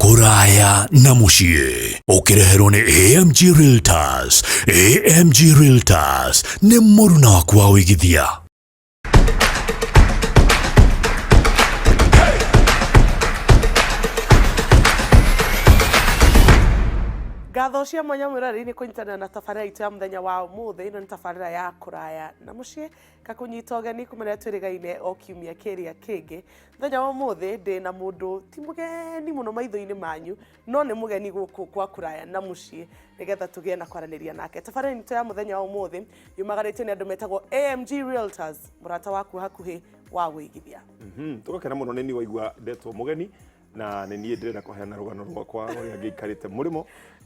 Kũraya na mũciĩ ũkĩreherwo nĩ AMG Realtors. AMG Realtors nĩ mũruna waku wa ũigithia. Ngatho cia mwanya mwĩroreri nĩ kũnyitanĩra na tabarĩra itũ ya mũthenya wa ũmũthĩ. Ĩno nĩ tabarĩra ya kũraya na mũciĩ ngakũnyita ũgeni kuma rĩrĩa twĩrĩgaine o kiumia kĩrĩa kĩngĩ. Mũthenya wa ũmũthĩ ndĩ na mũndũ ti mũgeni mũno maitho-inĩ manyu no nĩ mũgeni gũkũ kwa kũraya na mũciĩ nĩgetha tũgĩe na kwaranĩria nake. Tabarĩra itũ ya mũthenya wa ũmũthĩ yumagarĩtio nĩ andũ metagwo AMG Realtors, mũrata waku hakuhĩ wa wĩigithia. Tũgakena mũno nĩ niĩ waigua ndetwo mũgeni na nĩ niĩ ndĩrenda kũheana rũgano rwakwa rũrĩa ngĩikarĩte mũrĩmo.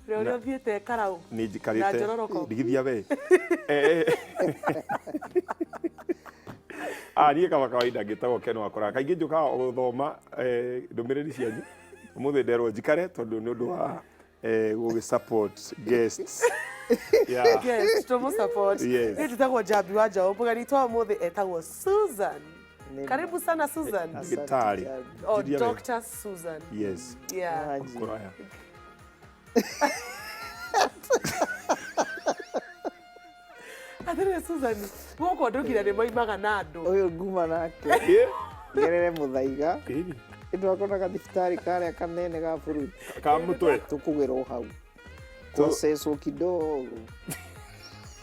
Rĩo ũrĩa ũthiĩte Karau nĩ na njikarĩte njororoko. ndigithia we. Ah, niĩ kama kawaida ngĩtagwo Ken Wakora. Kaingĩ njũkaga o gũthoma ndũmĩrĩri cianyu. Ũmũthĩ nderwo njikare tondũ nĩ ũndũ wa gũgĩ support guests. Yeah. Guest, tũmũ support. Yes. Niĩ njĩtagwo Njambi wa Njaũ. Mũgeni witũ wa ũmũthĩ etagwo Susan. Nĩ- Karibu sana Susan. Asante, Gĩtarĩ. Njambi. Oh, Njiria we. Dr. Susan. Yes. Yeah. Haji. Kũraya. Atĩrĩrĩ Susan, gũkũ andũ nginya nĩ moimaga na andũ. Ũyũ nguma nake Ĩ? ngerere mũthaiga Ĩ. nĩtwakona gathibitarĩ karĩa kanene ga bũrũri Ka mũtwe. tũkũgerwo hau twacecwo kidogo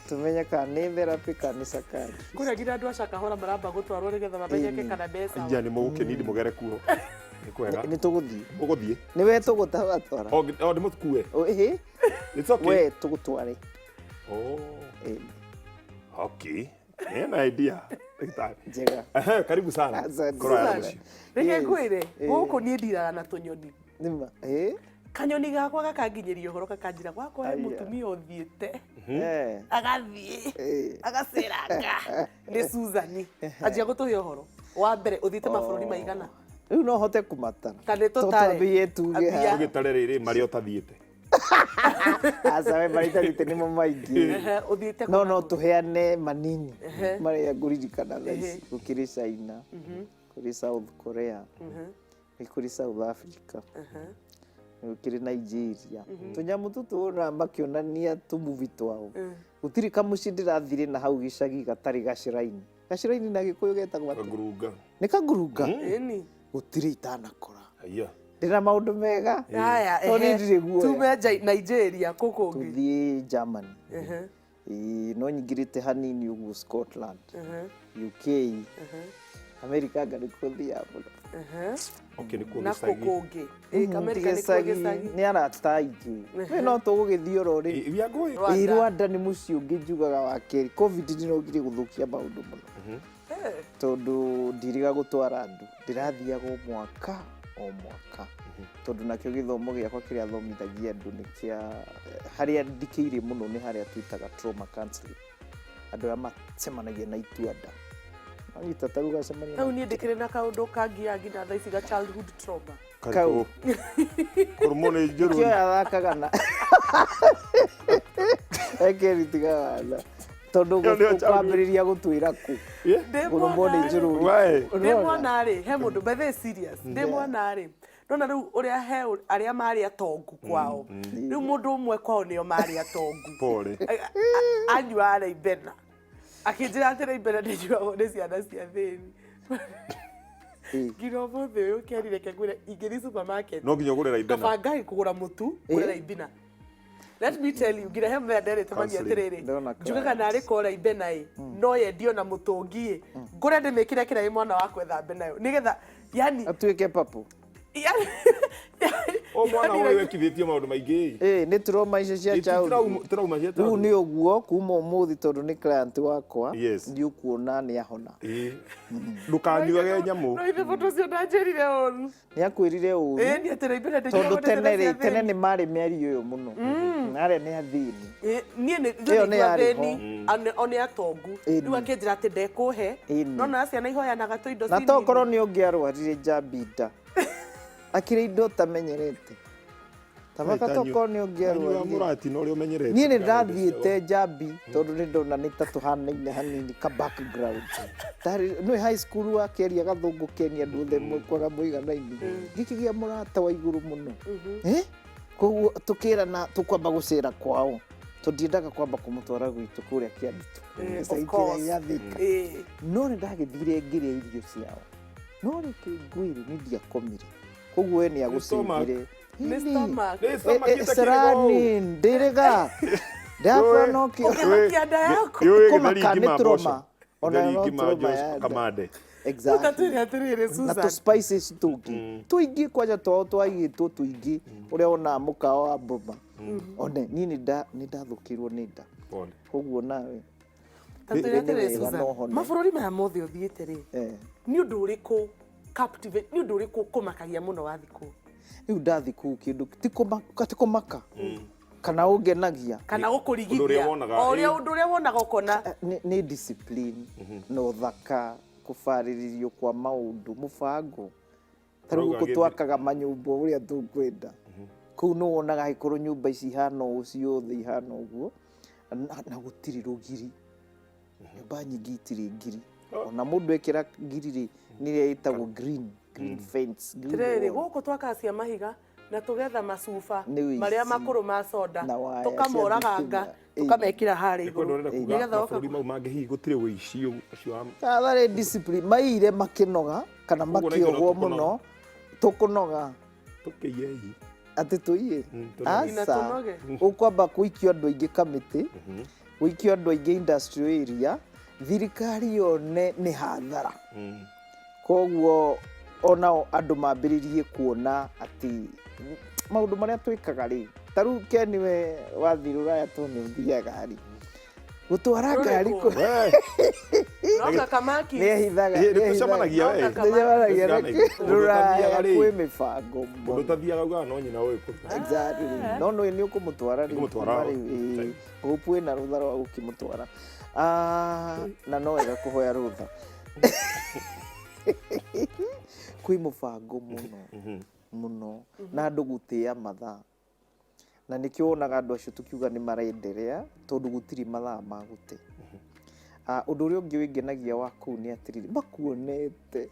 tumenye kana nĩ therapy kana nĩ psychiatry. Kũrĩa nginya andũ a Shakahola maramba gũtwarwo nĩgetha mamenyeke kana me sawa. Ija nĩ mũgũkĩnidi mũgere kuo. Nĩ kwega. Nĩ tũgũthiĩ. Mũgũthiĩ. Nĩ we tũgũtwara. O ndĩmũkue. Ĩhĩ, It's okay. we tũgũtware. Oh. Ĩĩ, Okay. Nĩ idea. Daktari. Njega. Ehe, karibu sana. Asante Kũraya sana. mũciĩ. Reke Yes. ngwĩre, Ĩĩ. gũkũ niĩ ndiraga na tũnyoni. Nĩma. Ĩĩ. Kanyoni gakwa gakanginyĩria ũhoro gakanjĩra gwakwa he Aya. mũtumia ũthiĩte Eh. agathiĩ Ĩĩ. agaceranga nĩ Susan. Anjia gũtũhe ũhoro wa mbere ũthiĩte mabũrũri maigana. Rĩu no hote kũmatara. Ta nĩ tũtare. Tũtambie tuge Ambia. haha. Ũgĩtare rĩrĩ marĩa ũtathiĩte. Aca we marĩa itathiĩte nĩmo maingĩ. Ehe, ũthiĩte No kũ na no kũ? tũheane manini Ehe. marĩa ngũririkana thaa Ehe. ici. Gũkĩrĩ China, kũrĩ South Korea, nĩ kũrĩ South Africa, gũkĩrĩ Nigeria. Tũnyamũ tũtũ wonaga makĩonania tũmuvi twao. Gũtirĩ kamũciĩ ndĩrathire na hau gĩcagi gatarĩ gaciraini. Gaciraini na Gĩkũyũ getagwo atĩa? Kangurunga. Nĩ kangurunga. Ĩni. Gũtirĩ itanakora. Haiya. Ndĩna maũndũ mega. Haya, Tondũ niĩ ehe. ndirĩ guoya. Tume Nigeria kũ kũngĩ. Tũthiĩ Germany. Ehe. Ĩĩ, no nyingĩrĩte hanini ũguo Scotland, Ehe. UK, America anga nĩkuo thiaga mũno. Ehe. Okay, nĩkuo Na kũ gĩcagi. kũngĩ. Ĩ, America nĩkuo Gĩcagi, gĩcagi. nĩ arata aingĩ. We no tũgũgĩthiĩ oro rĩ. Ĩ, We are going. Rwanda. Ĩ, Rwanda nĩ mũciĩ ũngĩ njugaga wa kerĩ. Covid nĩrokire gũthũkia maũndũ mũno. Tondũ ndiriga gũtwara andũ, ndĩrathiaga o mwaka o mwaka. Tondũ nakĩo gĩthomo gĩakwa kĩrĩa thomithagia andũ nĩ kĩa harĩa ndikĩire mũno nĩ harĩa twĩtaga trauma counseling. Andũ arĩa macemanagia na itua nda. Wanyita ta rĩu gacemania Hau na niĩ ndĩkĩrĩ na kaũndũ kangiaga nginya thaa ici ga childhood trauma. Kau. Kũrũmwo nĩ njũrũ. Kĩo athakaga na Ekeri tiga wana. Tondũ Ĩyo nĩyo childhood. kwambĩrĩria gũtwĩra kũ. Yeah. Ndĩ Kũrũmwo nĩ mwana-rĩ, njũrũ. Why? ndĩ mwana rĩ, he mũndũ by the way serious, ndĩ mwana rĩ, ndona rĩu ũrĩa he arĩa marĩ atongu kwao. Rĩu mũndũ ũmwe kwao nĩo marĩ atongu. Pole. Anyuaga Ribena. Akĩnjĩra atĩ Ribena ndĩnyuagwo nĩ ciana cia thĩni. Nginya ũmũthĩ ũyũ Keri reke ngwĩre ingĩthiĩ supermarket No nginya ũgũre Ribena. kaba ngai kũgũra mũtu ngũre Ribena. Let me tell you, nginya he mũthenya nderĩte mami Counseling. atĩrĩrĩ, Ndona njugaga narĩ korwo Ribena ĩ, no yendio na mũtũngi ĩ, ngũre ndĩmĩkĩre kĩrĩa mwana wakwa ethambe nayo nĩgetha yani Atuĩke papo. yani O mwana yani ũyũ wekithĩtio maũndũ maingĩ. Ĩĩ nĩ trauma icio cia Ĩ, ti childhood. trauma cia Rĩu childhood. nĩ ũguo kuma ũmũthĩ tondũ nĩ client wakwa Yes. nĩ ũkuona nĩ ahona. Ĩ. Ndũkanyuage nyamũ. No ithe mũndũ ũcio ndanjĩrire ũru. Nĩ akwĩrire ũru. Ĩĩ niĩ atĩ Ribena Tondũ ndĩnyuagwo nĩ tene ciana rĩ, cia tene thĩni. nĩ marĩ mĩario ĩyo mũno. Arĩa nĩ athĩni. Ĩ, niĩ nĩ Ĩyo ithuĩ nĩ nĩ yarĩ ho. athĩni o nĩ atongu. Ĩni. Rĩu akĩnjĩra atĩ ndekũhe. Ĩni. No na ciana ihoyanaga tũindo Na cinini. tokorwo nĩ ũngĩarwarire njambi nda. Akĩrĩ indo ũtamenyerete. Tabaka tokorwo nĩ ũngĩarwarire. Mũratina ũrĩa ũmenyerete. Niĩ nĩ ndathiĩte njambi tondũ nĩ ndona nĩ ta tũhanaine hanini ka background. Ndarĩ nĩ high school wa kĩaria gathũngũ keni andũ othe kwaga mũiganaine. Ngĩkĩgĩa mũrata wa igũrũ mũno. Eh? Koguo tũkĩrana tũkwamba gũcera kwao. Tondũ ndiendaga kwamba kũmũtwara gwitũ kũrĩa Kĩandutu. Of Gĩcagi kĩrĩa course. gĩa Thika. No nĩ ndagĩthire ngĩrĩa irio ciao. No reke ngwĩre nĩ ndiakomire. Koguo we nĩ agũcĩvire. Nĩ stomach. Nĩ stomach ĩtakĩrĩ kũu. Serani ndĩrĩga ndakuonokio Ũkĩmakia nda yaku. Yũĩ gĩtheri Kũmaka nĩ ngima mboco. trauma. Ona Gĩtheri no ngima trauma mboco ya nda. kamande. Exactly. Ũtatwĩre atĩrĩrĩ Na Susan. tũ spices tũngĩ tũingĩ kwanja twao twaigĩtwo tũingĩ ũrĩa wonaga mũkawa wa Boma. One niĩ nĩ ndathũkĩirwo nĩ nda. Pole. Koguo nawe Tatwĩre Nĩ atĩrĩrĩ wega, Susan. no hone. Mabũrũri maya mothe ũthiĩte rĩ. Nĩ ũndũ ũrĩkũ captivate, nĩ ũndũ ũrĩkũ ũkũmakagia mũno wathiĩ kũu? Rĩu ndathi kũu kĩndũ ti kũmaka ti kũmaka kana ũngenagia Kana Ũndũ ũrĩa gũkũrigithia. wonaga, O ũrĩa ũndũ ũrĩa wonaga ũkona. Nĩ discipline na ũthaka kũbarĩrĩrio kwa maũndũ mũbango. Ta rĩu Ũrauga gũkũ gĩthĩ- twakaga manyũmba ũrĩa tũkwenda. Kũu nĩ wonaga angĩkorwo nyũmba ici ihana ũũ ciothe ihana ũguo na gũtirĩ rũgiri. Nyũmba nyingĩ itirĩ ngiri. Ona mũndũ ekĩra ngiri rĩ nĩ ĩrĩa ĩtagwo green, green fence, green Atĩrĩrĩ, wall. gũkũ twakaga cia mahiga na tũgetha macuba Nĩ ũici. marĩa makũrũ ma soda Na waya cia tũkamoraganga thitima. tũkamekĩra harĩa Nĩ kwenda igũrũ ũrenda kuga nĩgetha woka mabũrũri mau mangĩ hihi gũtirĩ ũici ũcio wa Tatharĩ discipline maire makĩnoga kana Koguo na ithuĩ no makĩohwo tũkũnoga. mũno tũkũnoga tũkĩiyei. atĩ tũiye. Tũnoge. Nginya Aca. tũnoge. Ũkwamba kũikio andũ aingĩ kamĩtĩ, gũikio andũ aingĩ industrial area, thirikari yone nĩ hathara. Koguo onao andũ mambĩrĩrie kuona atĩ maũndũ marĩa twĩkaga rĩ, ta rĩu Ken we wathiĩ rũraya tondũ nĩ ũthiaga rĩ, gũtwara ngari Rũrĩkũ? kũ We, Noka kamaki. nĩ ehithaga Ĩ, nĩ tũcemanagia we. nĩcemanagia na Nĩ tũcemanagia. rũraya Rĩ. kwĩ mĩbango Mũndũ mũno. ũtathiaga ugaga no nyina ũĩ kũruga. Exactly. No nĩ nĩ ũkũmũtwara rĩu Nĩngũmũtwara. kuma rĩu, ĩĩ. Hope wĩna rũtha rwa gũkĩmũtwara. Ah, na no wega kũhoya rũtha. Kwĩ mũbango mũno mũno na andũ gũtĩa mathaa. Na nĩkĩo wonaga andũ acio tũkiuga nĩ marenderea tondũ gũtirĩ mathaa ma gũte. Ũndũ ũrĩa ũngĩ wĩngenagia wa kũu nĩ atĩrĩrĩ, makuonete.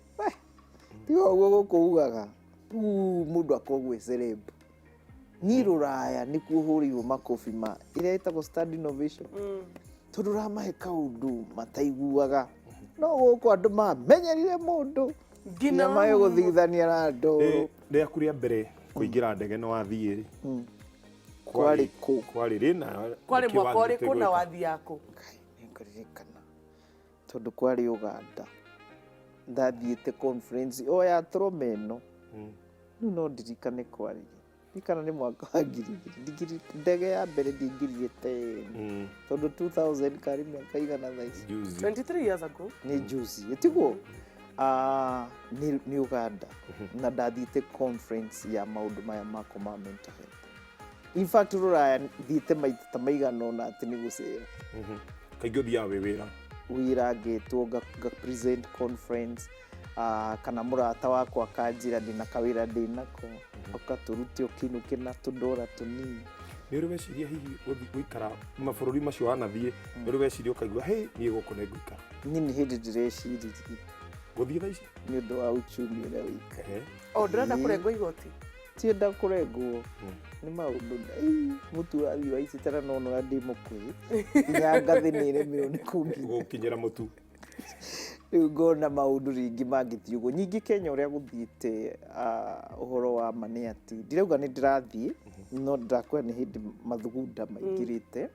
Tiga ũguo gũkũ ugaga, mũndũ akoragwo e celeb. Niĩ rũraya nĩkuo hũrĩirwo makobi ma ĩrĩa ĩtagwo stand innovation. Tondũ ũramahe kaũndũ mataiguaga. No gũkũ andũ mamenyerire mũndũ. Nginya Nginya magĩgũthigithania na ndoro. Rĩaku rĩa mbere kũingĩra ndege nĩ wathiĩ rĩ? Kwarĩ kũ? Kwarĩ rĩ na Kwarĩ nĩkĩ mwaka wathiĩte ũrĩkũ na gwĩka? wathiaga kũ? Ngai, nĩngũririkana. Tondũ kwarĩ Uganda. Ndathiĩte conference o ya trauma ĩno. Rĩu no ndirikane kwarĩ rĩ. Ndirikana nĩ mwaka wa 2000. Ndege ya mbere ndingĩrire 10. Tondũ 2000 karĩ mĩaka igana thaa ici. Juzi. 23 years ago. Nĩ juzi. Ĩtiguo? Nĩ Uganda. Na ndathiĩte conference ya maũndũ maya makwa ma mental health. In fact rũraya thiĩte maita ta maigana ũna atĩ nĩ gũcera. Kaingĩ ũthiaga wĩ wĩra. Wĩra ngetwo nga present conference, kana mũrata wakwa akanjĩra ndĩna kawĩra ndĩnako, ũgatũrute ũkĩinũke na tũndora tũnini. Nĩ ũrĩ weciria hihi gũthiĩ gũikara mabũrũri macio wanathiĩ, nĩ ũrĩ weciria ũkaigua, hey, niĩ gũkũ nĩ ngũikara. Niĩ nĩ hĩndĩ ndĩreciririe. Gũthiĩ thaa ici? Nĩ ũndũ wa uchumi ũrĩa wĩikara. O, ndĩrenda kũrengwo igoti? Tienda kũrengwo. Nĩ maũndũ, mũtu wathiĩ waicĩte na no ũrĩa ndĩ mũkuhĩ. Nginya ngathĩ nĩ ĩremirwo nĩ kũnginya. Gũkinyĩra mũtu. Rĩu ngona maũndũ rĩngĩ mangĩthiĩ ũguo. Ningĩ Kenya ũrĩa gũthiĩte, ũhoro wa ma nĩ atĩ, ndirauga nĩ ndĩrathiĩ, no ndĩrakwĩra nĩ hĩndĩ mathugunda maingĩrĩte.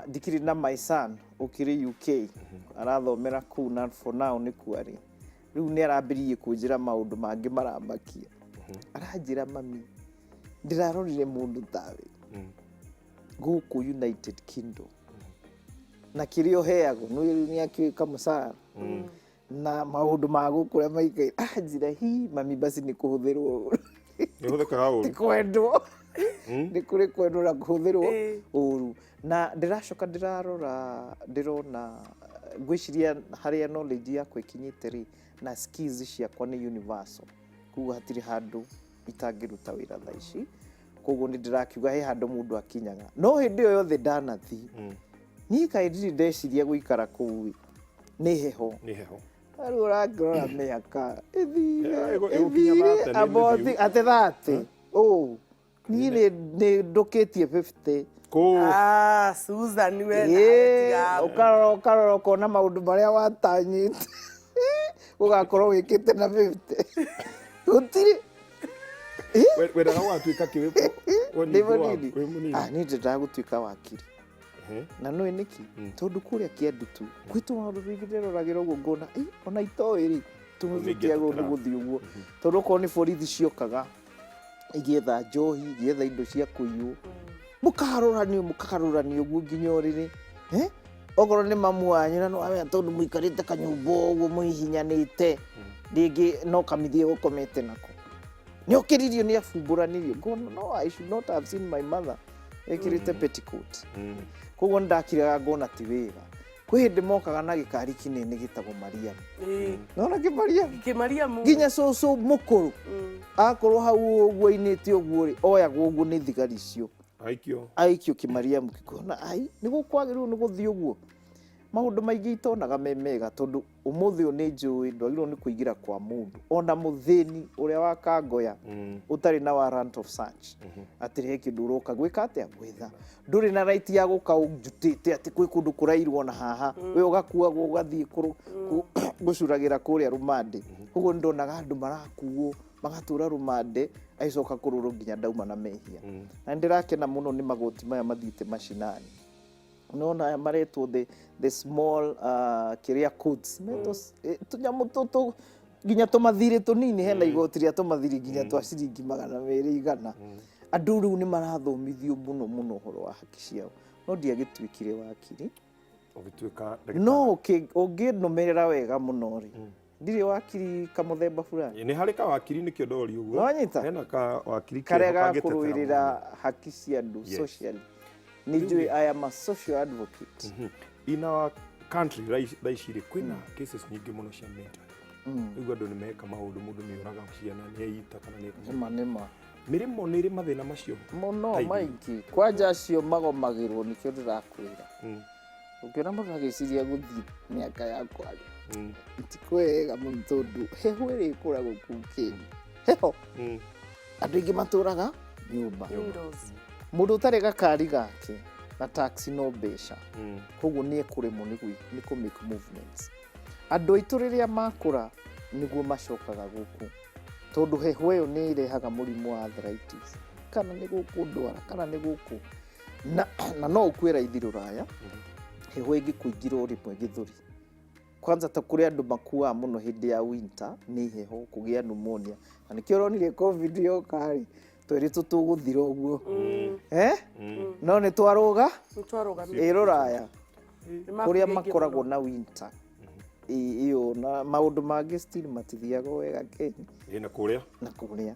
Ndikĩrĩ na my son ũkĩrĩ UK, arathomera kũu na for now nĩkuo arĩ. Rĩu nĩ arambĩrĩirie kũnjĩra maũndũ mangĩ maramakia. Aranjĩra mami, ndĩrarorire mũndũ tawe gũkũ United Kingdom. Na kĩrĩa ũheagwo, nĩ nĩ akĩũĩ kamũcara. Na maũndũ ma gũkũ ũrĩa maikaire. Anjĩra, hi, mami basi nĩ kũhũthĩrwo ũru. Nĩ ũhũthĩkaga ũru. Ti kwendwo. Nĩ kũrĩ kwendwo na kũhũthĩrwo ũru. Na ndĩracoka ndĩrarora, ndĩrona, ngwĩciria harĩa knowledge yakwa ĩkinyĩte rĩ, na skills ciakwa nĩ universal. Koguo hatirĩ handũ itangĩruta wĩra thaa ici. Koguo nĩ ndĩrakiuga he handũ mũndũ akinyaga, no hĩndĩ ĩyo yothe ndanathiĩ, niĩ kaĩ ndirĩ ndeciria gũikara kũu ĩ, nĩ heho. Nĩ heho. Rĩu ũrangĩrora mĩaka ĩthire, Ĩgũkinya ĩthire 30 nĩ about mĩthiu. atĩ 30 ũ niĩ nĩ ndũkĩtie 50. Kũ Ah, Susan we nawe Ĩĩ, tiga. ũkarora ũkarora ũkona maũndũ marĩa watanyĩte ũgakorwo wĩkĩte na 50 gũtirĩ. Wendaga gũgatuĩka kĩ wĩ Ndĩ mũnini. wĩ mũnini? Ah, niĩ ndendaga gũtuĩka wakiri. Na nũĩ nĩkĩ? Tondũ kũrĩa Kĩandutu gwĩ tũmaũndũ tũingĩ ndĩroragĩra ũguo ngona, "Ĩ, ona itoĩ rĩ, tũtiagĩrĩirwo nĩ gũthiĩ ũguo." Tondũ okorwo nĩ borithi ciokaga igĩetha njohi, igĩetha indo cia kũiywo, mũkaharũranio mũkaharũranio ũguo nginya ũrĩrĩ. Eh? Okorwo nĩ mamu wanyu na nĩwamenya tondũ mũikarĩte kanyũmba ũguo mũhihinyanĩte, rĩngĩ no kamithie gũkomete nako. Nĩ okĩririo, nĩ abumbũranirio. Ngona no I should not have seen my mother ekĩrĩte petticoat. Koguo nĩ ndakiraga ngona ti wega. Kwĩ hĩndĩ mokaga na gĩkari kĩnene gĩtagwo Mariamu. Nona kĩ Mariamu? Kĩmariamu. Nginya cũcũ mũkũrũ akorwo hau ũguo ainĩte ũguo rĩ, oyagwo ũguo nĩ thigari icio. Aikio. Aikio kĩmariamu kĩkona ai nĩ gũkwagĩrĩirwo nĩ gũthiĩ ũguo. Maũndũ maingĩ itonaga me mega tondũ ũmũthĩ ũyũ nĩ njũĩ ndwagĩrĩirwo nĩ kũingĩra kwa mũndũ ona mũthĩni ũrĩa wa kangoya ũtarĩ na warrant of search, atĩ he kĩndũ ũroka gwĩka atĩa gwetha, ndũrĩ na right ya gũka ũnjutĩte atĩ kwĩ kũndũ kũrairwo na haha, we ũgakuagwo ũgathiĩ gũcuragĩra kũrĩa rũmande. Ũguo nĩ ndonaga andũ marakuo magatũra rũmande, agĩcoka kũrũrwo nginya ndauma na mehia. Na nĩ ndĩrakena mũno nĩ magoti maya mathiĩte macinani, nona aya maretwo the small kĩrĩa courts metwo tũnyamũ tũtũ nginya tũmathirĩ tũnini, hena igoti rĩa tũmathirĩ nginya twa ciringi 200 100. Andũ rĩu nĩ marathomithio mũno mũno ũhoro wa haki ciao, no ndiagĩtuĩkire wakiri. Ũgĩtuĩka ndagĩtarĩ. No ũngĩnũmĩrĩra wega mũno rĩ, ndirĩ wakiri kamũthemba fulani. Nĩ harĩ kawakiri, nĩkĩo ndori ũguo. Nĩwanyita? Hena kawakiri karĩa keho ga kangĩtetera kũrũĩrĩra mũndũ. Haki cia andũ. Socially nĩ njũĩ I am a social advocate. In our country thaa ici rĩ, kwĩna cases nyingĩ mũno cia mental. Rĩu andũ nĩ meka maũndũ, mũndũ nĩ ũraga ciana, nĩ eita kana nĩ eka. Nĩma nĩma. Mĩrĩmo nĩ ĩrĩ mathĩna macio. Mũno. Ta ithuĩ. Maingĩ kwanja acio magomagĩrwo, nĩkĩo ndĩrakwĩra ũngĩona mũndũ agĩciria gũthiĩ mĩaka yakwa rĩ, ti kwega mũno tondũ heho ĩrĩa ĩkoragwo kũu Kenya, heho, andũ aingĩ matũraga nyũmba. Windows. Mũndũ ũtarĩ gakari gake na taxi no mbeca, koguo nĩ ekũremwo nĩ kũ make movements. Andũ aitũ rĩrĩa makũra nĩguo macokaga gũkũ, tondũ heho ĩyo nĩ ĩrehaga mũrimũ wa arthritis, kana nĩ gũkũ ndwara kana nĩ gũkũ na no ũkue raithi rũraya heho ĩngĩkũingĩra o rĩmwe gĩthũri. Kwanza ta kũrĩ andũ makuaga mũno hĩndĩ ya winter nĩ heho, kũgĩa pneumonia, na nĩkĩo ũronire COVID yoka rĩ, tweritwo tũgũthira ũguo, eh? No nĩ twarũga. Nĩtwarũgamire. Ĩ rũraya Nĩmakuire kũrĩa aingĩ makoragwo mũno. Na winter ĩyo na maũndũ mangĩ still matithiaga wega Kenya. Ĩ na kũrĩa. Na kũrĩa.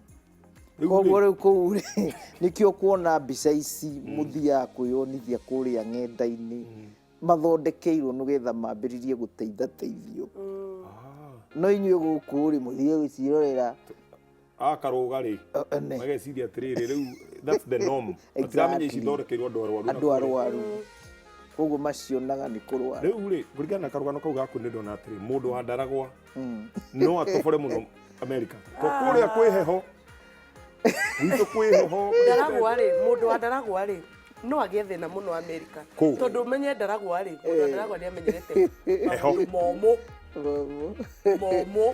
Rĩu Koguo rĩu kũu rĩ, nĩkĩo kuona mbica ici mũthiaga kwĩyonithia kũrĩa ng'enda-inĩ, mathondekeirwo nĩgetha mambĩrĩrie gũteithateithio. No inyuĩ gũkũ rĩ, mũthiĩ gũciĩrorera. Akarũga rĩ, Ne. Mageciria atĩrĩrĩ, rĩu that's the norm. Matiramenya ici ithondekeirwo andũ arwaru na andũ kũrĩa. Arwaru, koguo macionaga nĩ kũrwara. Rĩu rĩ, kũringana na karũgano kau gaku, nĩ ndona atĩrĩ, mũndũ wa ndaragwa no atobore mũno America to kũrĩa kwĩ heho, gwitũ kwĩ heho. Ndaragwa rĩ, mũndũ wa ndaragwa rĩ, no agĩe thĩna mũno Amerika. Kũ? Tondũ ũmenye ndaragwa rĩ, mũndũ wa ndaragwa nĩ amenyerete Heho. maũndũ momũ momũ.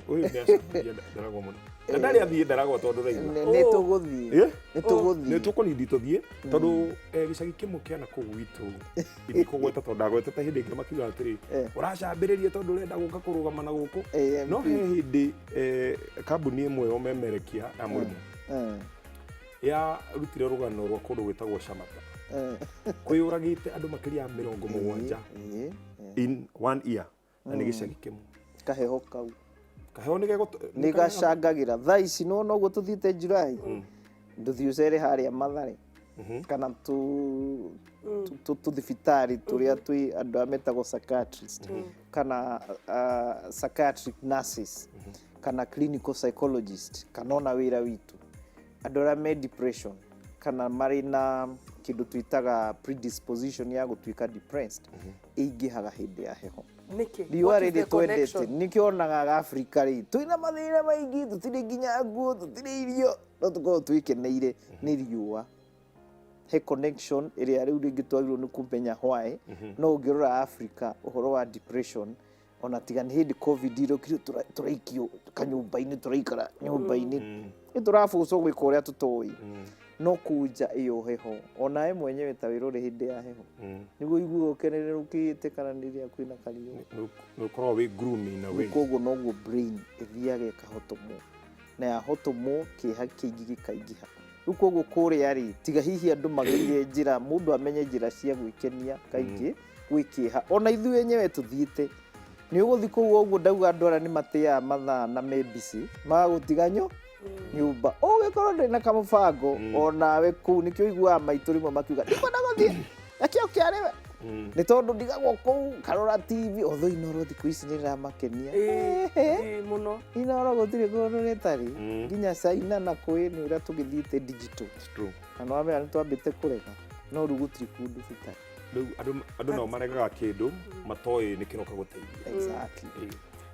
Ũyũ nĩ acambia ndaragwa mũno na ndarĩ athiĩ ndaragwa tondũ raigua. Nĩ tũgũthiĩ. Eh? Nĩ tũgũthiĩ. Nĩ tũkũnindi tũthiĩ tondũ gĩcagi kĩmwe kĩa na kũu gwitũ ndikũgweta tondũ ndagwetete hĩndĩ ĩngĩ, makiuga atĩrĩ, ũracambĩrĩria tondũ ũrenda gũka kũrũgama na gũkũ. No he hĩndĩ kambuni ĩmwe ya ũmemerekia ya mũrimũ yarutire rũgano rwa kũndũ gwĩtagwo Shamata, kwĩyũragĩte andũ makĩria ya 70 in one year, na nĩ gĩcagi kĩmwe. Kaheho kau. Kaheho nĩ nĩ gacangagĩra. Thaa ici nona ũguo tũthiĩte July, ndũthiĩ ũcere harĩa Mathare kana tũthibitarĩ tũrĩa twĩ andũ arĩa metagwo psychiatrist kana psychiatric nurses kana clinical psychologist kana ona wĩra witũ. Andũ arĩa me depression kana marĩ na kĩndũ twĩtaga predisposition ya gũtuĩka depressed ĩingĩhaga hĩndĩ ya heho. Nĩkĩ? Riũa What is rĩrĩ the twendete connection? nĩkĩo onaga Afrika rĩ, twĩna mathĩna maingĩ, tũtirĩ nginya nguo, tũtirĩ irio, no tũkorwo twĩkeneire nĩ riũa. He connection ĩrĩa rĩu rĩngĩ twagĩrĩirwo nĩ kũmenya why, no ũngĩrora Africa ũhoro wa depression, ona tiga nĩ hĩndĩ COVID ĩrokire, tũraikio kanyũmba-inĩ, tũraikara nyũmba-inĩ, nĩ tũrabucwo gwĩka ũrĩa tũtoĩ, no kũu nja ĩyo heho, onawe mwenyewe ta wĩrore hĩndĩ ya heho nĩguo ũigue ũkenerũkĩte kana nĩ rĩrĩa kwĩna kariũa. Nĩ ũkoragwo wĩ gloomy in a way. Koguo noguo brain ĩthiaga ĩkahotomwo, na yahotomwo kĩeha kĩingĩ gĩkaingĩha. Rĩu koguo kũrĩa rĩ, tiga hihi andũ mageire njĩra, mũndũ amenye njĩra cia gwĩkenia kaingĩ gwĩ kĩeha, ona ithuĩ enyewe tũthiĩte nĩ ũgũthiĩ kũu ũguo ndauga, andũ arĩa nĩ matĩaga mathaa na me busy magagũtiga nyũmba ũgĩkorwo ndũrĩ na kamũbango onawe kũu. Nĩkĩo ũiguaga maitũ rĩmwe makiuga ndikwenda gũthiĩ nakĩo kĩarĩwe, nĩ tondũ ndigagwo kũu karora TV, although Inoro thikũ ici nĩ rĩramakenia. Ĩĩ, mũno. Inoro gũtirĩ kũndũ rĩtarĩ, nginya China na kwĩ nĩ ũrĩa tũgĩthiĩte digital. It's true. Na nĩ wamenya nĩ twambĩte kũrega, no rĩu gũtirĩ kũndũ tũtarĩ. Rĩu andũ nao maregaga kĩndũ matoĩ nĩ kĩroka gũteithia. Exactly.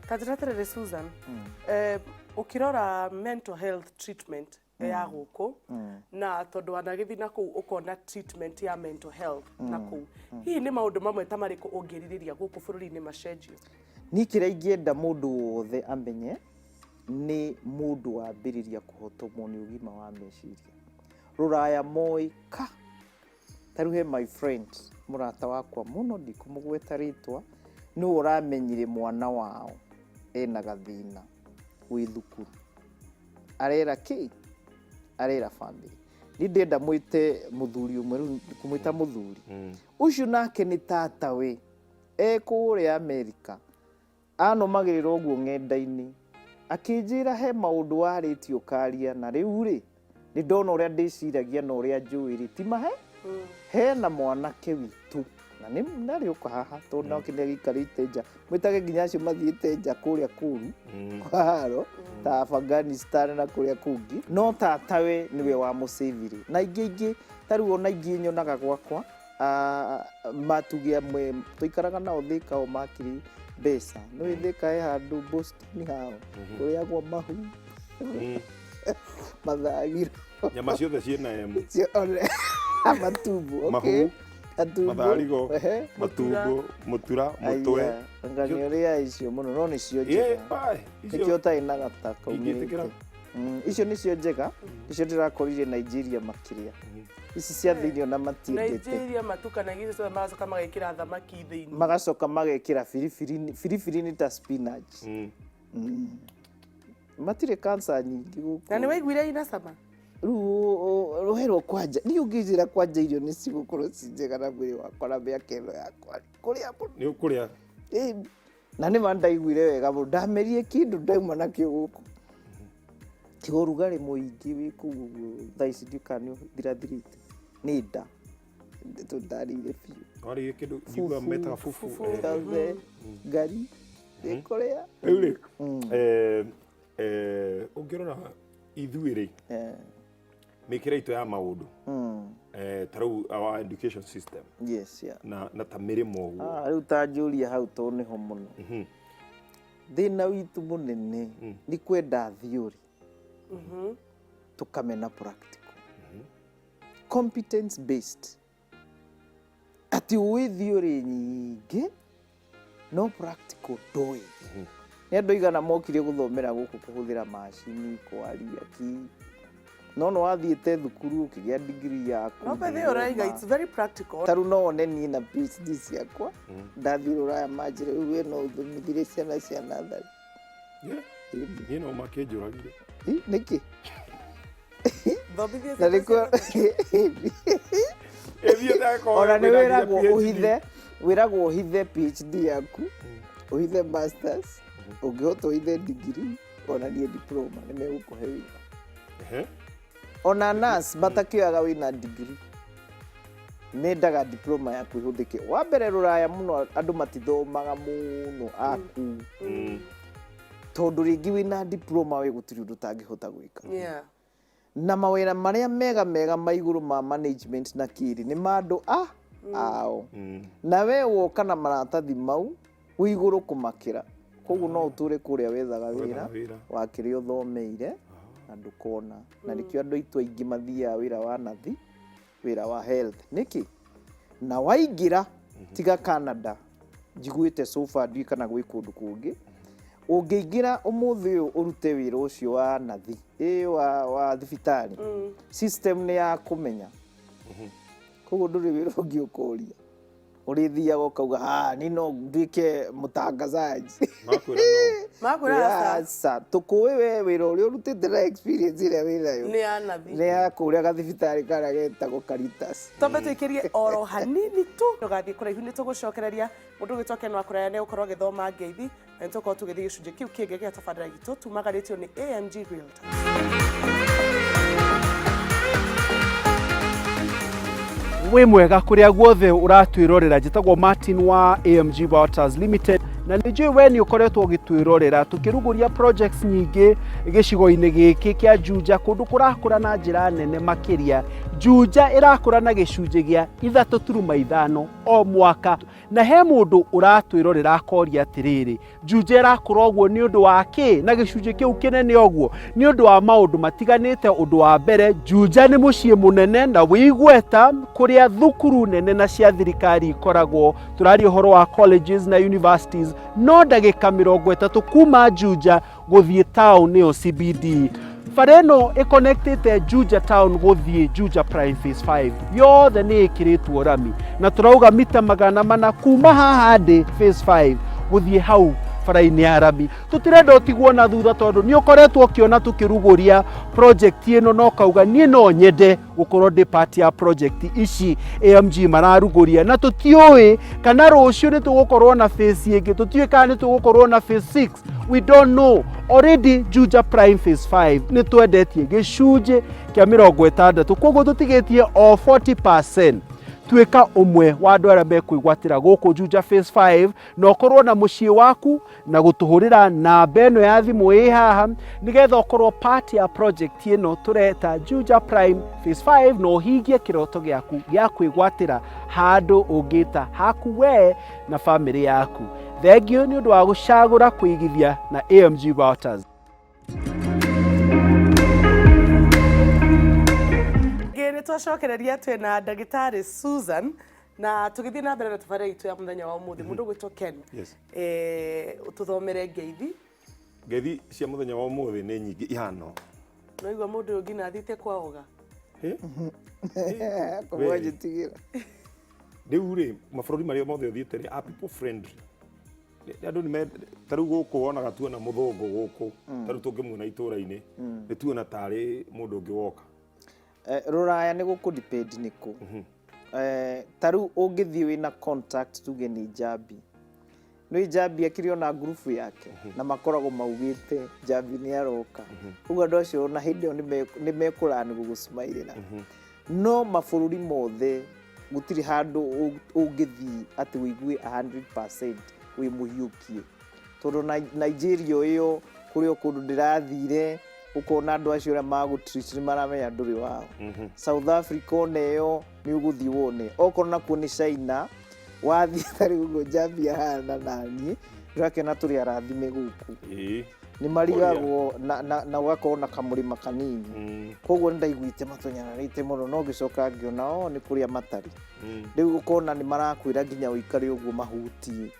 Ta njĩra atĩrĩrĩ Susan, ũkĩrora mental health treatment ya gũkũ, na tondũ wanagĩthiĩ na kũu ũkona treatment ya mental health na kũu, hihi nĩ maũndũ mamwe ta marĩkũ ũngĩrirĩria gũkũ bũrũri-inĩ macenjio? Niĩ kĩrĩa ingĩenda mũndũ wothe amenye nĩ mũndũ wambĩrĩria kũhotomwo nĩ ũgima wa meciria, rũraya moĩ ka ta rĩu he my friend, mũrata wakwa mũno, ndikũmũgweta rĩtwa, nĩwe ũramenyire mwana wao ena gathĩna wĩ thukuru, arera kĩ arera family. Niĩ ndĩrenda mwĩte mũthuri ũmwe, rĩu kũmwĩta mũthuri ũcio nake nĩ tata we e kũrĩa Amerika, anomagĩrĩra ũguo ng'enda-inĩ, akĩnjĩra he maũndũ warĩtie ũkaria, na rĩu rĩ nĩ ndona ũrĩa ndĩciragia na ũrĩa njũĩ rĩ ti mahe. Hena mwanake witũ na nĩ ndarĩ ũka haha tondũ nake nĩ agĩikarĩte nja, mwĩtage nginya acio mathiĩte nja kũrĩa kũru kwa haro ta Afghanistan na kũrĩa kũngĩ, no tatawe nĩwe wamũcĩvire na ingĩ ingĩ. Ta rĩu ona ingĩ nyonaga gwakwa, matuge amwe tũikaraga nao Thĩka, o makĩrĩ mbeca nĩ Thĩka he handũ Boston hao kũrĩagwo mahu, mathagiro. Nyama ciothe ciĩna M. Matumbo, Mahu, matumbo, matharigo, matumbo, matumbo, mũtura, mũtwe. Aya, anga nĩ ũrĩa icio mũno, no nĩcio Ĩ, njega. ai, icio Nĩkĩo ũtarĩ na gata Ingĩtĩkĩra. kaumĩrĩte. Icio nĩcio njega, icio ndĩrakorire Nigeria makĩria, ici cia thĩinĩ ona matiendete. Nigeria matukanagia icio ciothe, magacoka magekĩra thamaki thĩinĩ. Magacoka magekĩra biribiri. Biribiri nĩ ta spinach. Matirĩ cancer nyingĩ gũkũ. Na nĩ waiguire ina cama? Rĩu rũherwo kwanja niĩ ũngĩnjĩra kwanja irio nĩ cigũkorwo ci njega na mwĩrĩ wakwa na mĩaka ĩno yakwa kũrĩa mũno. Nĩ ũkũrĩa. Ĩĩ, na nĩ ma ndaiguire wega mũno, ndamerie kĩndũ ndauma nakĩo gũkũ, tiga ũrugarĩ mũingĩ wĩ kũu ũguo thaa ici ndiũ kana nĩ ũthirathirĩte nĩ nda tondũ ndarĩire biũ. Warĩire kĩndũ njiguaga metaga fufu. Fufu. Kabe ngari ĩkũrĩa. Rĩu rĩ, ũngĩrora ithuĩ rĩ, mĩkĩre itũ ya maũndũ, ta rĩu our education system na ta mĩrĩmo ũguo. Ah, rĩu ta njũria hau tondũ nĩho mũno thĩna witũ mũnene nĩ kwenda theory tũkamena practical, competence based, atĩ ũĩ theory nyingĩ no practical ndũĩ. Nĩ andũ aigana mokire gũthomera gũkũ kũhũthĩra macini kwaria ki, no nĩ wathiĩte thukuru ũkĩgĩa degree yaku. No bethe ũraiga it's very practical. Ta rĩu no wone niĩ na PhD ciakwa ndathiĩ rũraya manjĩre rĩu we no ũthomithire ciana cia natharĩ. Niĩ no makĩnjũragire. Nĩkĩ? Thomithie Na ciana. nĩkĩo Ĩthiĩte akorwo ona nĩ kwĩna nginya wĩragwo PhD. ũhithe, wĩragwo ũhithe PhD yaku, ũhithe masters, ũngĩhota ũhithe degree, onanie diploma nĩ megũkũhe wĩra. Ona nurse matakĩoyaga wĩna degree, mendaga diploma yaku ĩhũthĩke. Wa mbere rũraya mũno andũ matithomaga mũno aku, tondũ rĩngĩ wĩna diploma we gũtirĩ ũndũ ũtangĩhota gwĩka. Na mawĩra marĩa mega mega ma igũrũ ma management na kĩrĩ nĩ ma andũ a ao. Na we woka na maratathi mau wĩ igũrũ kũmakĩra. Koguo no ũtũre kũrĩa wethaga wĩra Wethaga wĩra. wa kĩrĩa ũthomeire na ndũkona. Na nĩkĩo andũ aitũ aingĩ mathiaga wĩra wa nathi, wĩra wa health. Nĩkĩ? Na waingĩra tiga Canada, njiguĩte so far ndiũĩ kana gwĩ kũndũ kũngĩ, ũngĩingĩra ũmũthĩ ũyũ ũrute wĩra ũcio wa nathi, ĩ wa, wa thibitarĩ, system nĩ ya kũmenya. Koguo ndũrĩ wĩra ũngĩ ũkũria. Ũrĩthiaga ũkauga, ah, ni no nduĩke mũtangazaji. Makwĩra no. Makwĩra aca. Aca, tũkũĩ we wĩra ũrĩa ũrutĩte na experience ĩrĩa wĩ nayo. Nĩ ya nathi. Nĩ ya kũrĩa gathibitarĩ karĩa getagwo Caritas. Twambe tũikĩrie oro hanini tu ndũgathiĩ kũraihu nĩ tũgũcokereria mũndũ ũgwĩtwo Ken wa kũraya nĩ egũkorwo agĩthoma ngeithi na nĩ tũgũkorwo tũgĩthiĩ gĩcunjĩ kĩu kĩngĩ gĩa tabarĩra itũ tumagarĩtio nĩ AMG Realtors. Wĩ mwega kũrĩa guothe ũratwĩrorera, njĩtagwo Martin wa AMG Waters Limited na nĩ njũĩ we nĩ ũkoretwo ũgĩtwĩrorera tũkĩrugũria projects nyingĩ gĩcigo-inĩ gĩkĩ kĩa Juja, kũndũ kũrakũra na njĩra nene makĩria. Juja ĩrakũra na gĩcunjĩ gĩa 3.5 o mwaka. Na he mũndũ ũratwĩrorera akoria atĩrĩrĩ, Juja ĩrakũra ũguo nĩ ũndũ wa kĩ na gĩcunjĩ kĩu kĩnene ũguo? Nĩ ũndũ wa maũndũ matiganĩte. Ũndũ wa mbere, Juja nĩ mũciĩ mũnene na wĩ igweta kũrĩa thukuru nene na cia thirikari ikoragwo. Tũraria ũhoro wa colleges na universities, no ndagĩka 30 kuma Juja gũthiĩ town nĩyo CBD. Bara ĩno ĩconnectĩte Juja town gũthiĩ Juja Prime Phase 5 yothe nĩ ĩkĩrĩtwo rami, na tũrauga mita 400 kuma haha ndĩ Phase 5 gũthiĩ hau bara-inĩ ya rami. Tũtirenda ũtigwo na thutha tondũ nĩ ũkoretwo ũkĩona tũkĩrugũria project ĩno na ũkauga niĩ no nyende gũkorwo ndĩ part ya project ici AMG mararugũria, na tũtiũĩ kana rũciũ nĩ tũgũkorwo na phase ĩngĩ, tũtiũĩ kana nĩ tũgũkorwo na phase 6. We don't know. Already Juja Prime Phase 5 nĩ twendetie gĩcunjĩ kĩa 60, koguo tũtigĩtie o 40%. Tuĩka ũmwe wa andũ arĩa mekwĩgwatĩra gũkũ Juja Phase 5 na ũkorwo na mũciĩ waku na gũtũhũrĩra namba ĩno ya thimũ ĩ haha nĩgetha ũkorwo part ya project ĩno tũreta Juja Prime Phase 5 na ũhingie kĩroto gĩaku gĩa kwĩgwatĩra handũ ũngĩta haku we na famĩlĩ yaku. Thengiũ nĩ ũndũ wa gũcagũra kũigithia na AMG Realtors. Ngĩ nĩ twacokereria twĩ na ndagĩtarĩ Susan na tũgĩthiĩ na mbere na tabarĩra itũ ya mũthenya wa ũmũthĩ. Mũndũ ũgwĩtwo Ken, Yes. ũtũthomere ngeithi. Ngeithi cia mũthenya wa ũmũthĩ nĩ nyingĩ ihano. Noigua mũndũ ũyũ nginya athiĩte kwaoga. Kũmwe njĩtigĩra. Rĩu rĩ, mabũrũri marĩa mothe ũthiĩte rĩ, are people friendly? Nĩ andũ nĩ ta rĩu gũkũ wonaga tuona mũthũngũ gũkũ, ta rĩu tũngĩmuona itũũra-inĩ, nĩ tuona tarĩ mũndũ ũngĩ woka. Rũraya nĩ gũkũ depend nĩ kũ. Ta rĩu ũngĩthiĩ wĩna contact tuge nĩ Njambi. Nĩ Njambi akĩrĩ ona ngurubu yake na makoragwo maugĩte Njambi nĩ aroka. Ũguo andũ acio ona hĩndĩ ĩyo nĩ mekũrani gũgũcimairĩra. No mabũrũri mothe gũtirĩ handũ ũngĩthiĩ atĩ ũigue 100% wĩ mũhiũkie. Tondũ Nigeria ĩyo kũrĩ o kũndũ ndĩrathire ũkona andũ acio ũrĩa magũ treat nĩ maramenya ndũrĩ wao. South Africa ona ĩyo nĩ ũgũthiĩ wone. Okorwo nakuo nĩ China wathiĩ ta rĩu ũguo Njambi ahana naniĩ ndĩrakĩona tũrĩ arathime gũkũ. Nĩ marigagwo na ũgakorwo na kamũrĩma kanini. Koguo nĩ ndaiguĩte matũnyararĩte mũno no ngĩcoka ngĩona o nĩ kũrĩa matarĩ. Rĩu ũkona nĩ marakwĩra nginya ũikare ũguo mahutie.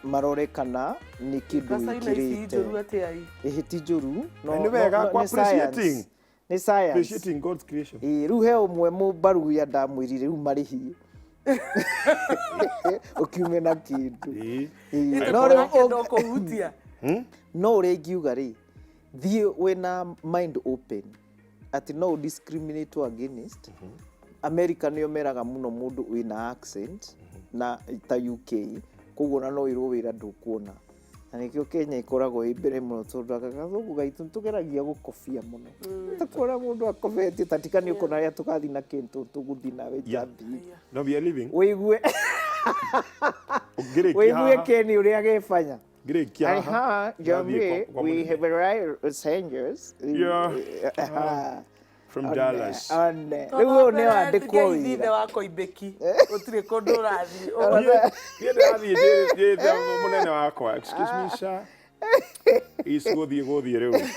Marore kana nĩ kĩndũ Kasa ina ici wĩkĩrĩte. njũru atĩa ii? Ĩhĩ ti njũru, no, Nĩ wega no, kwa nĩ science. appreciating. Nĩ science. Appreciating God's creation. Ĩĩ, rĩu he ũmwe mũmbaruya ndamwĩrire rĩu marĩhie. Ũkiume na kĩndũ. Ĩĩ, no rĩu Nake ndokũhutia. No ũrĩa ingiuga rĩ, thiĩ wĩna mind open atĩ no discriminate against. America nĩo meraga mũno mũndũ wĩna accent na ta UK, koguo ona no wĩrwo wĩra ndũkuona. Na nĩkĩo Kenya ĩkoragwo ĩ mbere mũno tondũ aka gathũngũ gaitũ nĩtũgeragia gũkobia mũno. Takuona mũndũ akobetie ta tika nĩ ũkona arĩa tũgathiĩ na kĩndũ tũgũthiĩ nawe Njambi. No, we are living. Ũigue Ũngĩrĩkia ũigue haha. Ken ũrĩa gebanya. Ngĩrĩkia haha Aha, ndathiĩ Jamie, kwa we mũnene. have arrived Los Angeles. Yeah. Aha. From One, Dallas. one. Rĩu ũyũ nĩ wandĩkwo ithe wĩra. wa koimbĩki gũtirĩ kũndũ ũrathiĩ Niĩ niĩ ndĩrathiĩ ndĩte mũnene wakwa. Excuse me sir. Is gũthiĩ gũthiĩ rĩu.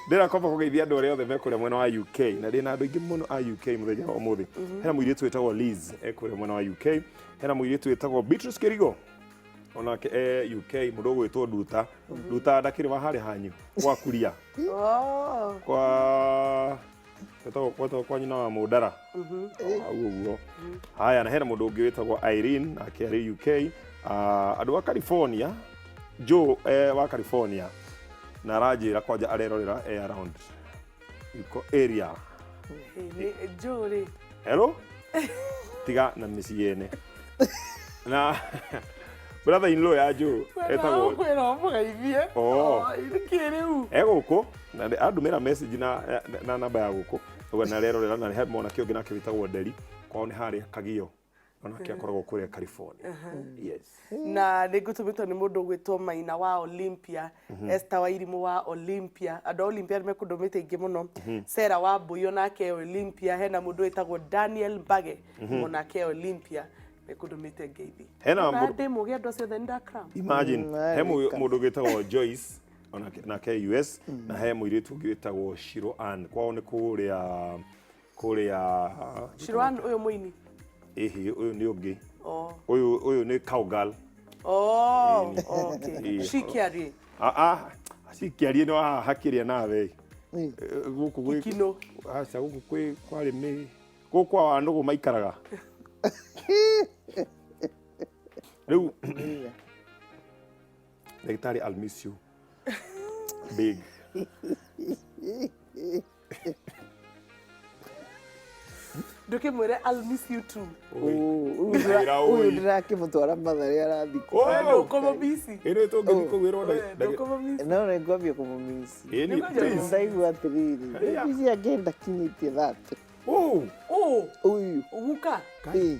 Ndĩrakomba kũgeithia andũ arĩa othe me kũrĩa mwena wa UK na ndĩna andũ aingĩ mũno a UK mũthenya wa ũmũthĩ. Hena mũirĩtu wĩtagwo Liz e kũrĩa mwena wa UK. Hena mũirĩtu wĩtagwo Beatrice Kĩrigo onake e UK mũndũ ũgwĩtwo Nduta. Nduta ndakĩrĩ wa harĩa hanyu gwa Kuria. Oh. Kwa gwetagwo gwetagwo kwa nyina wa Mũndara. Hau ũguo. Haya na hena mũndũ ũngĩ wĩtagwo Irene nake arĩ UK. Ah, andũ a California Joe eh, wa California na aranjĩra kwanja arerorera eh, around yuko area Joe rĩ hello tiga na mĩciĩ ene na brother in law ya Joe etagwo kwĩra ũmũgeithie Oh. nĩkĩ rĩu e gũkũ na andũmĩra message na na namba ya gũkũ ũguo na arerorera na he mwanake ũngĩ nake wĩtagwo Nderi kwao nĩ harĩa Kagio onake akoragwo kũrĩa California yes na nä ngå tå mä two nä må ndå å gwä two maina wa olympia Esther wa irimå wa olympia andå a olympia nä mekå ndå mä te aingä må no Sarah wa mbui onake olympia hena må ndå wä tagwo daniel mbage onake olympia mekå ndå mä te ngeithi Hena mũndũ- ndä må gä andå acio othe nĩ ndakram imagine he Arĩka. mũndũ wĩtagwo Joyce onake nake US na he mũirĩtu ũngĩ wĩtagwo Shiro Ann kwao nĩ kũrĩa kũrĩa Shirwan ũyũ mũini ĩhĩ ũyũ nĩ ũngĩ Oh. ũyũ ũyũ nĩ cowgirl Oh, okay. Ĩĩ. Shikiari. ah ah cikĩarie nĩ wahakĩria nawe gũkũ gwĩ Gĩkino. aca gũkũ kwĩ kwarĩ mĩ gũkũ kwa wanũgũ maikaraga rĩu ndagĩtarĩ I'll miss you big Ndũkĩmwĩre I'll miss you too. Wĩra Ũyũ ũyũ. ndĩrakĩmũtwara matharĩ arathiĩ kũ. Oh! Ndũkũmũmici. Ĩno tũngĩthiĩ kũgwĩrwo Ndũkũmũmici. No nĩ ngwambia kũmũmici. Ĩni, Nĩkũnjia please. Ndaigua atĩrĩrĩ, Yeah. ici angĩ ndakinyĩtie thate. Oh, Ũ, Ũyũ. guka. Ĩ,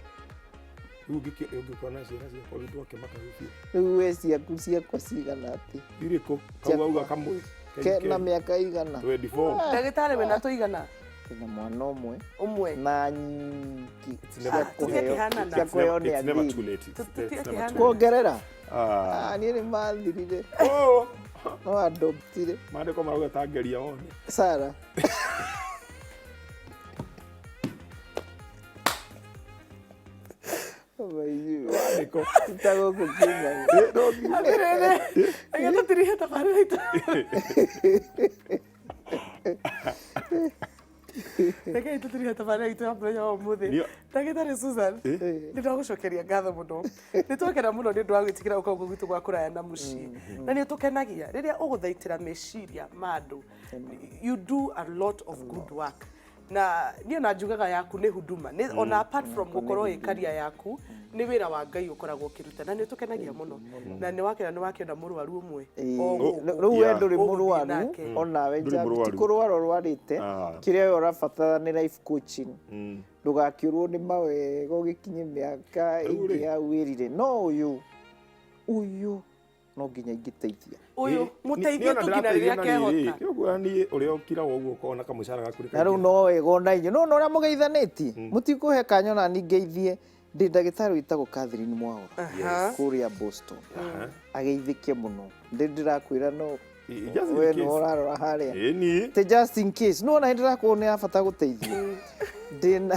rĩu ũngĩkona ciana ciakwa rĩu twakĩmaka biũ. Rĩu we ciaku ciakwa cigana atĩ? Irĩkũ? Kau auga kamwe. Kena mĩaka igana. 24. Ndagĩtarĩ wĩna tũigana? Ndĩna mwana ũmwe Ũmwe. na nyingĩ It's never- cia kũheo- Tũtiakĩhanana. cia kũheo nĩ It's never too athĩni. late. It's never too Tũtiakĩhanana. late. Kuongerera? Ah. Ah, niĩ nĩ mathirire. Oh, No adoptire. maandĩko marauga ta ngeria wone. Sara. Maandĩko. Ta gũkũ kiuma. Atĩrĩrĩ, reke tũtirihe tabarĩra itũ. Rekei tũtirihe tabarĩra itũ ya mũthenya wa ũmũthĩ. Nio- Ndagĩtarĩ Susan, nĩ ndagũcokeria ngatho mũno. Nĩ twakena mũno nĩ ũndũ wa gwĩtĩkĩra gũka gũkũ gwitũ gwa kũraya na mũciĩ. Na nĩ ũtũkenagia rĩrĩa ũgũthaitĩra meciria ma andũ. You do a lot of good work. Na niĩ ona njugaga yaku nĩ huduma. Nĩ ona apart from gũkorwo ĩ career yaku, nĩ wĩra wa Ngai ũkoragwo ũkĩruta. Na nĩ ũtũkenagia mũno. Na nĩ wakena nĩ wakĩona mũrwaru ũmwe. O gũkũ. Rĩu we Yeah. ndũrĩ Ũgũthiĩ mũrwaru nake. onawe Ndũrĩ Njambi, ti mũrwaru. kũrwara ũrwarĩte Ah. kĩrĩa we ũrabatara nĩ life coaching ndũgakĩũrwo nĩ mawega ũgĩkinye mĩaka Rĩu ĩngĩ rĩ. ya wĩrire no ũyũ ũyũ no nginya ingĩteithia Ũyũ mũteithie tu nginya rĩrĩa kehota. Nĩũkuona niĩ ũrĩa ũkiraga ũguo ũkona kamũcara gaku nĩ na rĩu kaingĩ. no wega ona inyuĩ no ũrĩa mũgeithanĩtie mũtikũhe kanya ona niĩ ngeithie ndĩ ndagĩtarĩ wĩtagwo Catherine Mwaura Aha. kũrĩa Boston Aha. ageithĩke mũno ndĩ ndĩrakwĩra no Just in we case. nĩ ũrarora harĩa Ĩni. Te just in case no ona ndĩrakorwo nĩ abata gũteithio ndĩna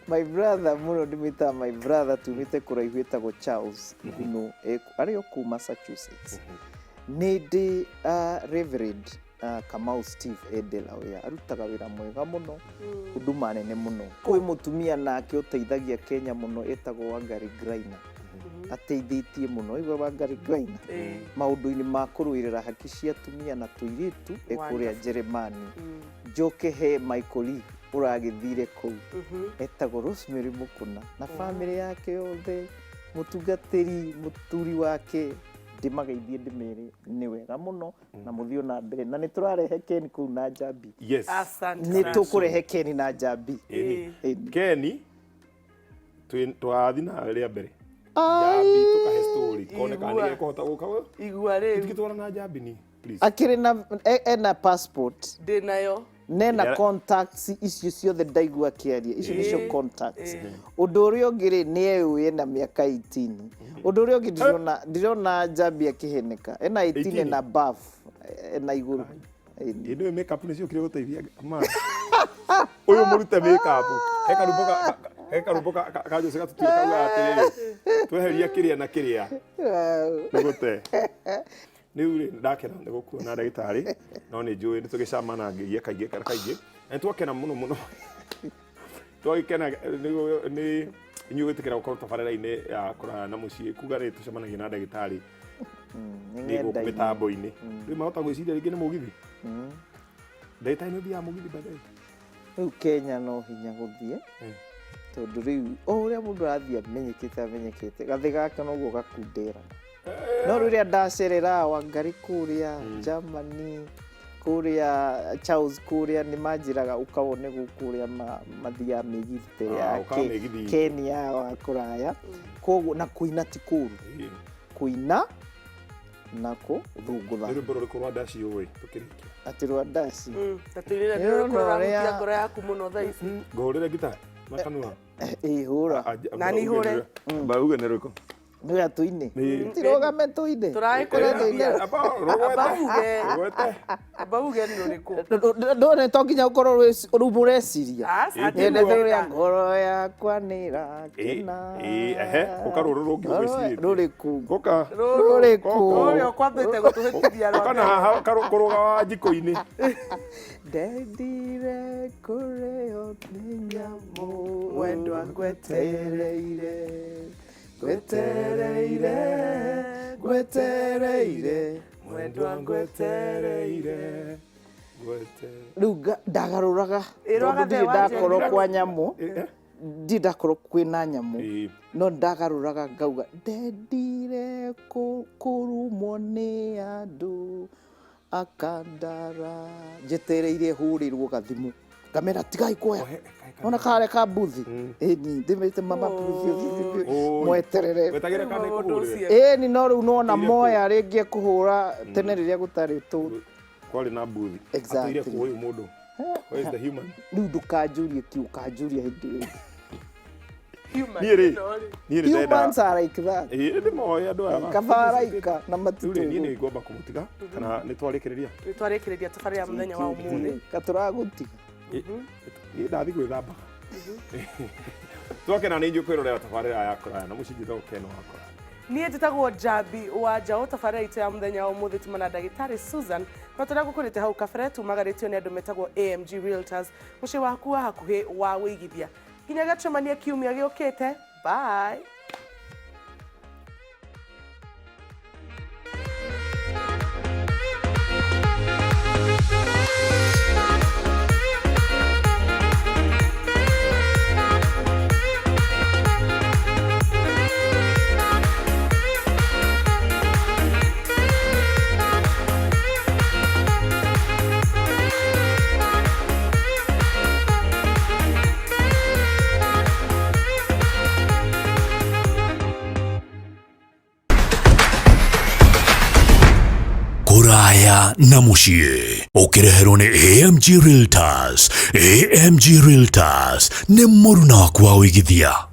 my brother mũno ndĩmwĩtaga my brother tumĩte kũraihu ĩtagwo Charles Nguno arĩ o kũu Massachusetts nĩ ndĩ Reverend Kamau Steve e Delaware arutaga wĩra mwega mũno huduma nene mũno kwĩ mũtumia nake ũteithagia Kenya mũno etagwo Wangari Grainer ateithĩtie mũno igua Wangari Grainer Ĩĩ. maũndũ-inĩ ma kũrũĩrĩra haki cia atumia na tũirĩtu e kũrĩa Wonderful. Jeremani njoke he Michael Lee ũragĩthire kũu etagwo Rosemary Mũkũna na bamĩrĩ yake yothe mũtungatĩri mũturi wake ndĩmageithie ndĩmere nĩ wega mũno na mũthiĩ na mbere na nĩ tũrarehe Ken kũu na Njambi Yes. Asante. nĩ tũkũrehe Ken na Njambi Ĩni. Ĩni. Keni tũgathiĩ nawe rĩa mbere. Njambi tũkahe story. story kone kana Igua. nĩ gekũhota gũka Igua rĩu. Tũtingĩtwara na njambini please. Akĩrĩ na ena passport. Ndĩ nayo. Nena Yeah. contacts icio ciothe ndaigua akĩaria icio nĩcio contacts. Ũndũ ũrĩa ũngĩ rĩ, nĩ eũĩ ena mĩaka 18. Ũndũ ũrĩa ũngĩ ndĩrona Njambi akĩheneka ena 18 18? and above, ena igũrũ. Ĩ nĩwe makeup nĩ ciokire gũteithia ma. Ũyũ mũrute makeup. He karũmbo he karũmbo ka Jose gatutuire kauga atĩrĩrĩ. Tweheria kĩrĩa na kĩrĩa. Nĩ gũte. Rĩu rĩ, ndakena nĩ gũkuona ndagĩtarĩ, no nĩ njũĩ nĩ tũgĩcamanangĩria kaingĩ kana kaingĩ. Na nĩ twakena mũno mũno. Twagĩkena nĩ inyuĩ gwĩtĩkĩra gũkorwo tabarĩra-inĩ ya kũraya na mũciĩ, kuga rĩ tũcemanagia na ndagĩtarĩ Nĩ nĩ gũkũ ng'enda-inĩ. mĩtambo-inĩ. Rĩu mahota gwĩciria rĩngĩ nĩ mũgithi. Ndagĩtarĩ nĩ ũthiaga mũgithi by the way? Rĩu Kenya no hinya gũthiĩ, tondũ rĩu o ũrĩa mũndũ arathiĩ amenyekete gathĩ gake noguo gakundera. No rĩrĩa ndacerera Wangari kũrĩa Germany, kũrĩa Charles kũrĩa, nĩ manjĩraga ũkawone gũkũ ũrĩa mathiaga mĩgithi ta ĩrĩa Ah, ya ũkaga mĩgithi itũ. Kenya wa kũraya. Koguo na kũina ti kũũru, kũina na kũthũngũtha. Nĩ rwĩmbo rũrĩkũ rwa ndaci ũĩ tũkĩrĩkia? Atĩ rwa ndaci? Ta tũinĩre Nĩ nĩ rũrĩkũ ũrona rũrahutia ũrĩa- ngoro yaku mũno thaa ici. Ngũhũrĩre ngita na kanua. Ĩ, hũra. Na niĩ hũre. Amba uge nĩ rũrĩkũ. Nĩwe tũine. Nĩ- Tirũgame tũine. Tũragĩkũrĩria. Amba rũgwete. Amba uge. Rũgwete. Amba uge nĩ rũrĩkũ. Ndone to nginya ũkorwo rĩu mũreciria. Aca, Nyendete ti ũrĩa ngoro yakwa nĩ ĩrakena. Ĩ, ehe, ũka rũrũ rũngĩ ũgwĩcirĩtie. Rũrĩkũ? Ũka. Rũrĩkũ? Rũrĩa ũkwambĩte gũtũhĩtithia rwa Ũka na haha kũrũga wa njiko-inĩ. Ndendire kũrĩo nĩ nyamũ. Mwendwa ngwetereire, ngwetereire, ngwetereire. Mwendwa ngwetereire. Ngwete. Rĩu ndagarũraga Ĩrwo tondũ ndirĩ gathe wa ndakorwo Njeri. kwa nyamũ, Eh, ndirĩ ndakorwo kwĩna nyamũ, eh. no ndagarũraga ngauga ndendire kũrumwo nĩ andũ akandara njetereire hũrĩrwo gathimũ ngamera tigai kuoya ona kare ka mbuthi ĩni ndĩmĩte mama Oi. mweterere Wetagĩra kana Ũndũ ĩkũhũrĩre. ũcio. ĩni no rĩu nona moya rĩngĩ ekũhũra tene rĩrĩa gũtarĩ tũ Kwarĩ na mbuthi. Exactly. Atũire kũ ũyũ mũndũ? Where is the human? Rĩu ndũkanjũrie kĩ ũkanjũria hĩndĩ ĩyo. Human, Niĩ rĩ, ĩno rĩ. niĩ nĩ ndenda. Humans are like that. Ĩ, nĩ moĩ andũ aya. Kaba araika na Rĩu rĩ, niĩ matitũ nĩ ngwamba kũmũtiga kana nĩ twarĩkĩrĩria? Nĩ twarĩkĩrĩria tabarĩra ya mũthenya wa ũmũthĩ. Katũragũtiga. Niĩ ndathi gwĩthamba. Twakena nĩ inyuĩ kwĩrorera tabarĩra ya kũraya na mũciĩ njĩtagwo Ken wa Kũraya. Niĩ njĩtagwo Njambi wa Njaũ. Tabarĩra itũ ya mũthenya wa ũmũthĩ tuma na ndagĩtarĩ Susan, no tũrĩa ngũkũrĩte hau kabere tumagarĩtio nĩ andũ metagwo AMG Realtors, mũciĩ waku wa hakuhĩ wa wĩigithia. Nginya gacemania kiumia gĩũkĩte, bye. Kũraya na mũciĩ ũkĩreherwo nĩ AMG Realtors. AMG Realtors nĩ mũruna waku wa ũigithia.